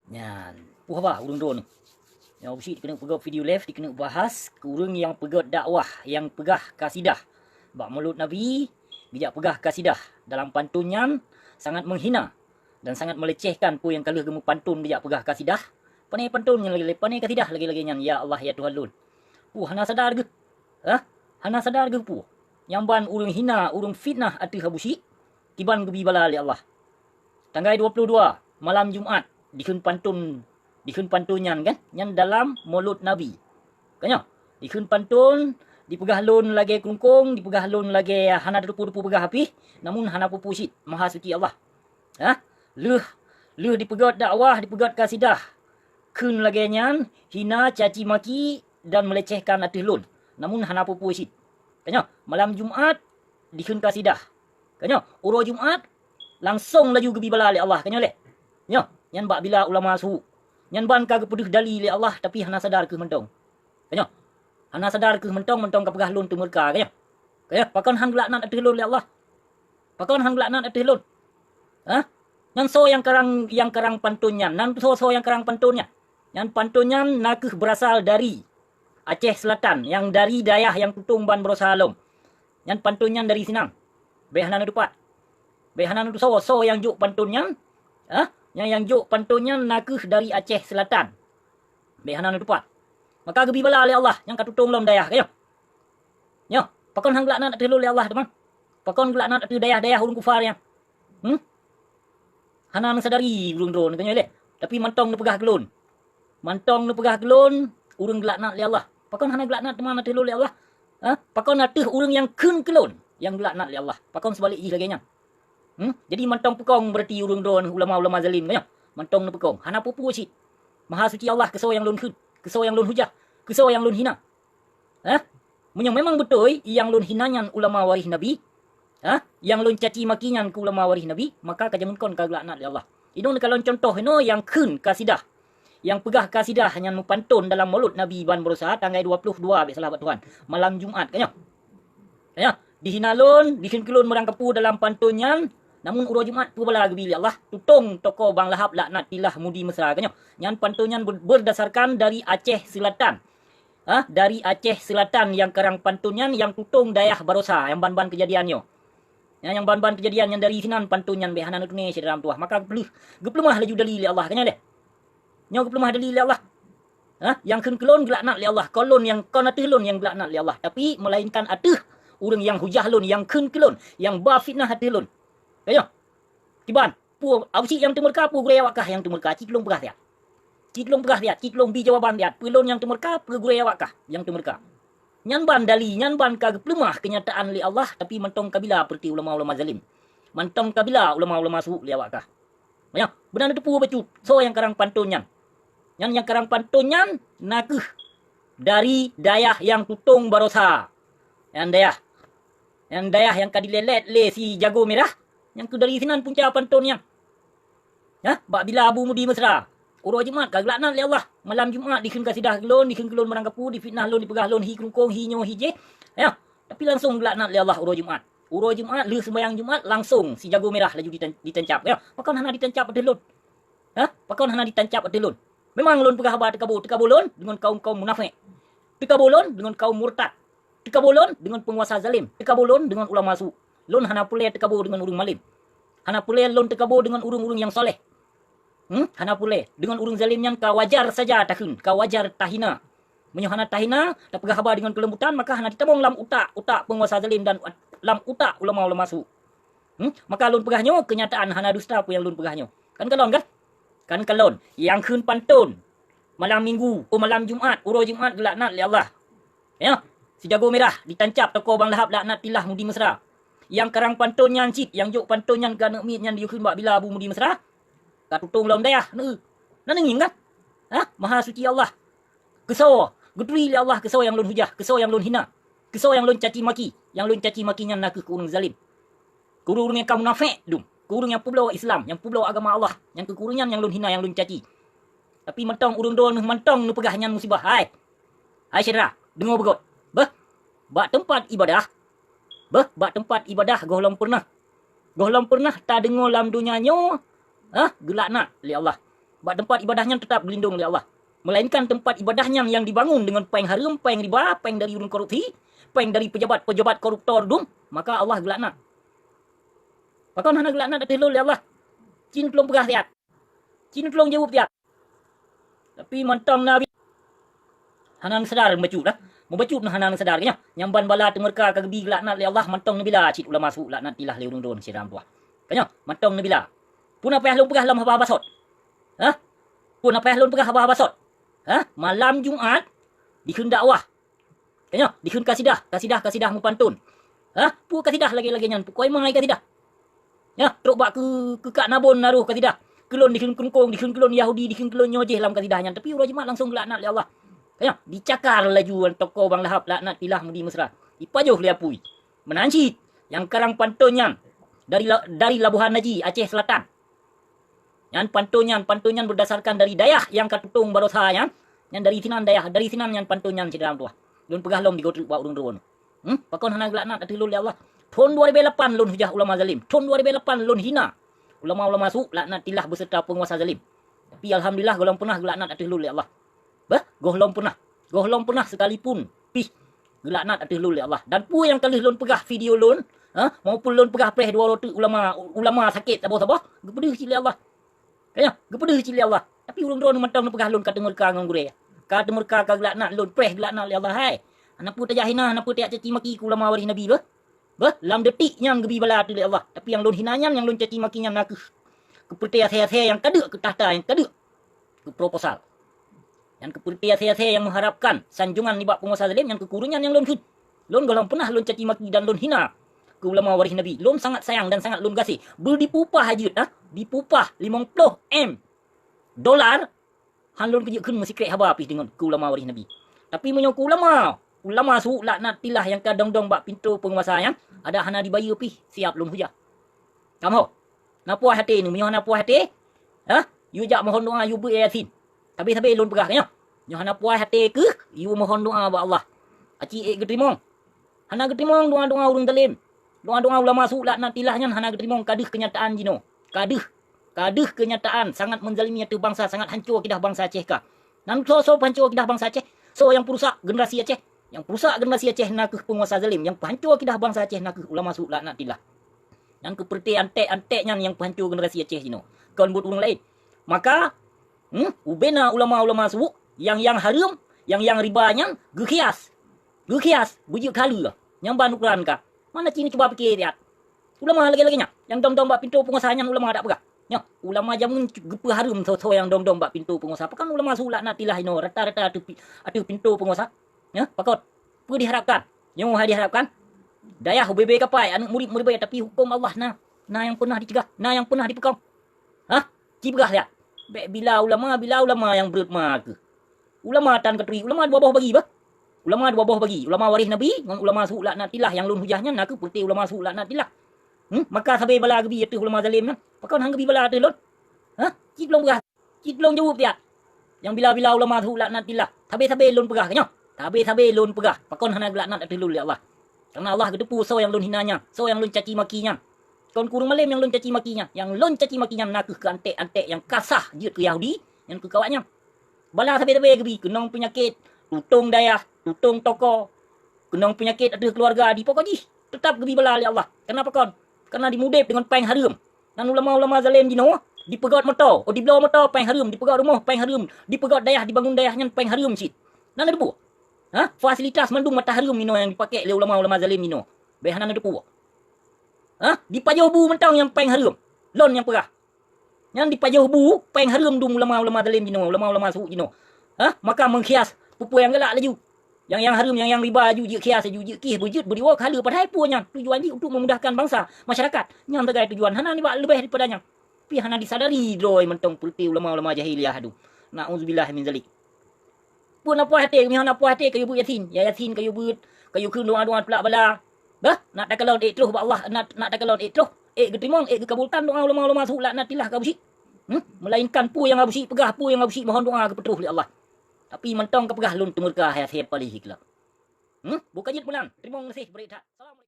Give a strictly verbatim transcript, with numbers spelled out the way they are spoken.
Nyan, puh bah ureuëng droeneuh. Nyoe Abu Syik dikeuneuk peugöt video live, dikeuneuk bahas keu ureuëng nyang peugöt dakwah, nyang peugah kasidah. Bak mulod Nabi, geujak peugah kasidah. Dalam pantun nyan, sangat menghina dan sangat melecehkan peue nyang ka lheueh geumeupanton geujak peugah kasidah. Pane pantun nyan lagée, pane kasidah lagée-lagée nyan, ya Allah, ya Tuhan lôn. Puh, hana sadar geuh. Hah? Hana sadar geuh puh. Nyang ban ureuëng hina, ureuëng fitnah ateueh Abu Syik, kiban geubi bala lé Allah. Tanggai dua puluh dua, malam Jumat, dikheun pantun, dikheun pantun nyan kan, nyan dalam mulod Nabi. Ka nyoe, dikheun pantun, dipeugah lôn lagée keurungkong, dipeugah lôn lagée hana teupeue-teupeue peugah pih, namun hana peue-peue cit, Maha Suci Allah. Hah? Lheueh, lheueh dipeugöt dakwah, dipeugöt kasidah. Kheun lagée nyan, hina, caci maki dan melecehkan ateueh lôn. Namun hana peue-peue cit. Ka nyoe, malam Jumat, dikheun kasidah. Ka nyoe, uroe Jumat, langsong laju geubi bala lé Allah. Ka nyoe lé. Nyoe, nyan bak bila ulama su. Nyan ban ka geupeudeuh dali lé Allah, tapi hana sadar keuh mantong. Ka nyoe, hana sadar keuh mantong, mantong ka peugah lôn teumeurka. Ka nyoe. Ka nyoe, pakon han geulaknat ateueh lôn lé Allah? Pakon han geulaknat ateueh lôn? Hah? Nyan soe nyang karang, nyang karang pantun nyan? Nan soe-soe nyang karang pantun nyan? Nyan pantun nyan na kheueh beurasal dari Aceh Selatan, nyang dari dayah nyang tutong ban beurosa lom. Nyan pantun nyan dari sinan. Bék hana neutupat. Bék hana neutusoe soe nyang jok pantun nyan. Hah? Nyang, nyang jok pantun nyan na kheueh dari Aceh Selatan. Bék hana neutupat. Maka geubi bala lé Allah nyang ka tutong lom dayah. Ka nyoe. Nyoe, pakon han geulaknat ateueh lôn lé Allah teuma? Pakon geulaknat ateueh dayah-dayah ureuëng kufar nyan? Hmm? Hana neusadari ureuëng droeneuh ka nyoe lé. Tapi mantong neupeugah keu lôn. Mantong neupeugah keu lôn, ureuëng geulaknat lé Allah. Pakon hana geulaknat teuma ateueh lôn lé Allah? Hah? Pakon ateueh ureuëng nyang kheun keu lôn nyang geulaknat lé Allah? Pakon seubalek jih lagée nyan? Hmm? Jadi mantong peukong beurati ureuëng droeneuh ulama-ulama zalim ka nyoe. Mantong neupeukong. Hana peue-peue cit. Maha Suci Allah keu soe nyang lôn kheun, keu soe nyang lôn hujah, keu soe nyang lôn hina. Hah? Meunyoe memang beutôi nyang lôn hina nyan ulama waréh Nabi, hah? Nyang lôn caci maki nyan keu ulama waréh Nabi, maka ka jameun kon ka geulaknat lé Allah. Inong neukalon cuntoh inoe nyang kheun kasidah. Nyang peugah kasidah nyan meupanton dalam mulod Nabi ban beurosa tanggai dua puluh dua bék salah bak Tuhan. Malam Jumat ka nyoe. Ka nyoe, dihina lôn, dikheun keu lôn meurangkapeue dalam pantun nyan, namun uroe Jumat peue bala geubi lé Allah, tutong toko Bang Lahab laknatillah Mudi Mesra ka nyoe. Nyan pantun nyan ber-, berdasarkan dari Aceh Selatan. Ha, dari Aceh Selatan nyang karang pantun nyan nyang tutong dayah barosa nyang ban-ban keujadian nyoe. Nyan nyang ban-ban keujadian nyan dari sinan pantun nyan bék hana neutuné syedara meutuwah. Maka geupeuleumah, geupeuleumah laju dali lé Allah, ka nyan lé. Nyoe geupeuleumah dali lé Allah. Ha, nyang kheun keu lôn geulaknat lé Allah. Kon lôn nyang, kon ateueh lôn nyang geulaknat lé Allah, tapi meulainkan ateueh ureuëng nyang hujah lôn, nyang kheun keu lôn, nyang ba fitnah ateueh lôn. Ka nyoe. Kiban. Peue, Abu Syik nyang teumeurka, peue gurée awak kah nyang teumeurka, cit lôn peugah siat. Cit lôn peugah siat, cit lôn bi jawaban siat. Peue lôn nyang teumeurka, peue gurée awak kah nyang teumeurka. Nyan ban dali, nyan ban ka geupeuleumah keunyataan lé Allah, tapi mantong ka bila peureuti ulama-ulama zalim. Mantong ka bila ulama-ulama su lé awak kah. Nyoe, beuna neuteupeue bacut, soe nyang karang pantun nyan. Nyan nyang karang pantun nyan na kheueh dari dayah nyang tutong barosa. Nyan dayah. Nyan dayah nyang ka dilelét lé si jago mirah, nyang keu dari sinan punca pantun nyan. Nyan, bak bila Abu Mudi Mesra. Uroe Jumat ka geulaknat lé Allah. Malam Jumat dikheun kasidah keu lôn, dikheun keu lôn meurangkapeue, difitnah lôn, dipeugah lôn hi keurungkong, hi nyoe, hi jéh. Nyan, tapi langsong geulaknat lé Allah uroe Jumat. Uroe Jumat, lheueh seumbahyang Jumat, langsong si jago mirah laju ditan-, ditancab. Nyan, pakon hana ditancab ateueh lôn? Ha? Pakon hana ditancab ateueh lôn? Memang lôn peugah haba teukabo, teukabo lôn deungon kaum-kaum munafék. Teukabo lôn deungon kaum murtad. Teukabo lôn deungon peunguasa zalim. Teukabo lôn deungon ulama su. Lôn hana peureulée teukabo deungon ureuëng malém. Hana peureulée lôn teukabo deungon ureuëng-ureuëng nyang saleh. Hmm? Hana peureulée. Deungon ureuëng zalim nyan ka wajar saja takheun, ka wajar tahina. Meunyoe hana tahina, tapeugah haba deungon keulembutan, maka hana jitamong lam utak, utak peunguasa zalim dan lam utak ulama-ulama su. Hmm? Maka lôn peugah nyoe keunyataan, hana dusta peue nyang lôn peugah nyoe. Kan kalon kan? Kan kalon. Nyang kheun pantun malam Minggu, oh, malam Jumat, uroe Jumat geulaknat lé Allah. Ya, si jago mirah ditancab toko Bang Lahab laknatillah Mudi Mesra. Nyang karang pantun nyan cit, nyang jok pantun nyan keu aneuëk miet nyan diyue kheun bak bila Abu Mudi Mesra. Ka tutong lom dayah, neu. Na neungieng kan? Ha? Maha Suci Allah. Keu soe? Geuturi lé Allah keu soe nyang lôn hujah, keu soe nyang lôn hina, keu soe nyang lôn caci maki. Nyang lôn caci maki nyan na kheueh keu ureuëng zalim. Keu ureuëng nyang ka munafék dum, keu ureuëng nyang peubloe Islam, nyang peubloe agama Allah, nyang keu ureuëng nyan nyang lôn hina, nyang lôn caci. Tapi mantong ureuëng droeneuh mantong neupeugah nyan musibah. Hai! Hai syedara, deungoe beugöt. Beuh, bak teumpat iébadah, beuh, bak teumpat iébadah gohlom peureunah, gohlom peureunah tadeungoe lam donya nyoe, hah, geulaknat lé Allah. Bak teumpat ibadah nyan teutab geulindong lé Allah. Meulainkan teumpat ibadah nyan nyang dibangun deungon péng hareuem, péng riba, péng dari ureuëng korupsi, péng dari peujabat-peujabat koruptor dum, maka Allah geulaknat. Pakon hana geulaknat ateueh lôn lé Allah? Cit tulông peugah siat. Cit tulông jaweueb siat. Tapi mantong na bi-, hana neusadar meubacut dah. Meubacut na hana neusadar, ka nyoe. Nyang ban bala teumeurka ka geubi geulaknat lé Allah, mantong neubila cit ulama su laknat tilah lé ureuëng droen sidroe dua. Ka nyoe, mantong neubila. Peue na payah lôn peugah lam haba-haba sot? Hah? Peue na payah lôn peugah haba-haba sot? Hah? Malam Jumat dikheun dakwah. Ka nyoe, dikheun kasidah, kasidah, kasidah meupanton. Hah? Peue kasidah lagée-lagée nyan? Peue koi mai kasidah? Nyoe, trok bak keu-, keukak nabon naroh kasidah. Keulôn dikheun keurungkong, dikheun keulôn Yahudi, dikheun keulôn nyoe jih lam kasidah nyan. Tapi uroe Jumat langsong geulaknat lé Allah. Ka nyoe, dicakar laju tokoh Bang Lahab laknat tilah meudi meusra. Ipajoh lé apui. Meunan cit, nyang karang panton nyan dari la-, dari Labuhan Haji, Aceh Selatan. Nyan panton nyan, panton nyan berdasarkan dari dayah nyang ka tutong barosa nyan, nyan dari sinan dayah, dari sinan nyan panton nyan sidroe dua. Lôn peugah lom di gotrek bak ureuëng droen. Hmm? Pakon hana geulaknat ateueh lôn lé Allah? Thon dua ribée lapan lôn hujah ulama zalim. Thon dua ribée lapan lôn hina ulama-ulama su laknat tilah beserta penguasa zalim. Tapi alhamdulillah gohlom peunah geulaknat ateueh lôn lé Allah. Bah, gohlom peunah. Gohlom peunah sekalipun pih geulaknat ateueh lôn lé Allah. Dan peue nyang ka lheueh lôn peugah video lôn, ha, maupun lôn peugah preh dua reutôh ulama, ulama sakét saboh-saboh, geupeudeuh cit lé Allah. Ka nyoe, geupeudeuh cit lé Allah. Tapi ureuëng droen mantong neupeugah lôn ka teumeurka ngon gurée. Ka teumeurka ka geulaknat lôn, preh geulaknat lé Allah, hai. Hana peue tajak hina, hana peue tajak caci maki keu ulama waréh Nabi beuh. Beuh, lam detik nyan geubi bala ateueh lé Allah. Tapi nyang lôn hina nyan, nyang lôn caci maki nyan nakeuh keupeureuté asée-asée nyang ka deuk keu takhta, nyang ka deuk keu proposal. Nyang keupeureuté asée-asée nyang meuharapkan sanjongan nibak penguasa zalim, nyang keukureuen nyan nyang lôn kheun. Lôn gohlom peunah lôn caci maki dan lôn hina keu ulama waréh Nabi. Lôn sangat sayang dan sangat lôn gaséh. Beudipupah jeuet, ha? Dipupah limong ploh M dolar, han lôn keujeut kheun meusikrek haba pih deungon keu ulama waréh Nabi. Tapi meunyoe keu ulama, ulama su laknat tilah nyang ka dong-dong bak pintoe penguasa nyan, adak hana dibayeue pih, siap lôn hujah. Kamoe, na puas até neuh, meunyoe hana puas até, ha? Yue jak mohon doa, yue beuet Yasin. Sabe-sabe lôn peugah, ka nyoe. Nyoe hana puas até keuh, yue mohon doa bak Allah. Aci ék geuteurimong. Hana geuteurimong doa-doa ureuëng zalim. Doa-doa ulama su laknat tilah nyan hana geuteurimong, ka deuh keunyataan jinoe. Ka deuh. Ka deuh keunyataan sangat menzalimi ateueh bansa, sangat hanco akidah bansa Aceh ka. Nan soe-soe peuhanco akidah bansa Aceh? Soe nyang peurusak generasi Aceh? Nyang peurusak generasi Aceh nakeuh penguasa zalim, nyang peuhanco akidah bansa Aceh nakeuh ulama su laknat tilah. Nyang keupeureuté anték-anték nyan nyang peuhanco generasi Aceh jinoe. Kon buet ureuëng laén. Maka, hmm, ubena ulama-ulama su, nyang, nyang hareuem, nyang, nyang riba nyan geukhias. Geukhias, beujeuet keu haleue. Nyang ban ukuran ka. Mana cit cuba pike siat. Ulama lagée-lagée nyan, nyang dong-dong bak pintoe penguasa nyan ulama dak peugah. Nyoe, ulama jameun geupeuhareuem soe-soe nyang dong-dong bak pintoe penguasa. Pakon ulama su laknat tilah inoe rata-rata ateueh pi-, ateueh pintoe penguasa? Nyoe, pakon? Peue diharapkan? Nyoe hai diharapkan? Dayah ubé-bé kapai, aneuëk murit meuribée, tapi huköm Allah na, na nyang peunah diceugah, na nyang peunah dipeukong. Hah? Ci peugah siat. Bék bila ulama, bila ulama nyang breuet ma keuh. Ulama tan katuri, ulama dua boh bagi bah. Ulama dua boh bagi, ulama waréh Nabi ngon ulama su laknat tilah nyang lôn hujah nyan nakeuh peureuté ulama su laknat tilah. Hmm? Maka sabe bala geubi ateueh ulama zalim nyan. Pakon han geubi bala ateueh lôn? Hah? Cit lôn peugah. Cit lôn jaweueb siat. Nyang bila-bila ulama su laknat tilah. Sabe-sabe lôn peugah ka nyoe. Sabe-sabe lôn peugah. Pakon hana geulaknat ateueh lôn lé Allah? Karena Allah geuteupeue soe nyang lôn hina nyan, soe nyang lôn caci maki nyan. Kon kureueng malém nyang lôn caci maki nyan. Nyang lôn caci maki nyan nakeuh keu anték-anték nyang ka sah jeuet keu Yahudi, nyan keu kawak nyan. Bala sabe-sabe geubi keunong peunyakét, tutong dayah, tutong toko, keunong peunyakét ateueh keuluwarga di pokok jih, teutap geubi bala lé Allah. Karena pakon? Karena dimudeb deungon péng hareuem. Nan ulama-ulama zalem jinoe dipeugöt moto, oh, dibloe moto péng hareuem, dipeugöt rumoh péng hareuem, dipeugöt dayah, dibangun dayah nyan péng hareuem cit. Nan na teupeue? Ha? Fasilitas mandum mata hareuem inoe nyang dipakék lé ulama-ulama zalem inoe. Bék hana na teupeue. Ha? Dipajoh bu mantong nyang péng hareuem. Lôn nyang peugah. Nyan dipajoh bu péng hareuem dum ulama-ulama zalem jinoe, ulama-ulama su jinoe. Ha? Maka menghias peue-peue nyang galak laju. Nyang, nyang hareuem, nyang, nyang riba aju jeuet khias, aju jeuet kih, beujeuet beudiwoe keu haleue, padahai peue nyan? Tujuan jih untuk memudahkan bangsa, masyarakat. Nyan sagai tujuan, hana nibak leubeh daripada nyan. Tapi hana disadari droe mantong peureuté ulama-ulama jahiliah adu. Na'udzubillah min zalik. Peue na puas até, meunyoe hana puas até, kayue beuet Yasin. Ya Yasin kayue beuet, kayue kheun doa-doa tulak bala. Bah, nak takalon ék troh bak Allah, nak, nak takalon ék troh, ék geuteurimong, ék geukabulkan doa ulama-ulama su laknatillah keu Abusyik. Hmm? Meulainkan peue nyang Abusyik peugah, peue nyang Abusyik mohon doa geupeutroh lé Allah. Tapi mantong kapeugah lôn teumeurka hai asèe paléh keulak. Hmm? Buka jeuet pulang. Teurimong gaséh bri that. Assalamualaikum.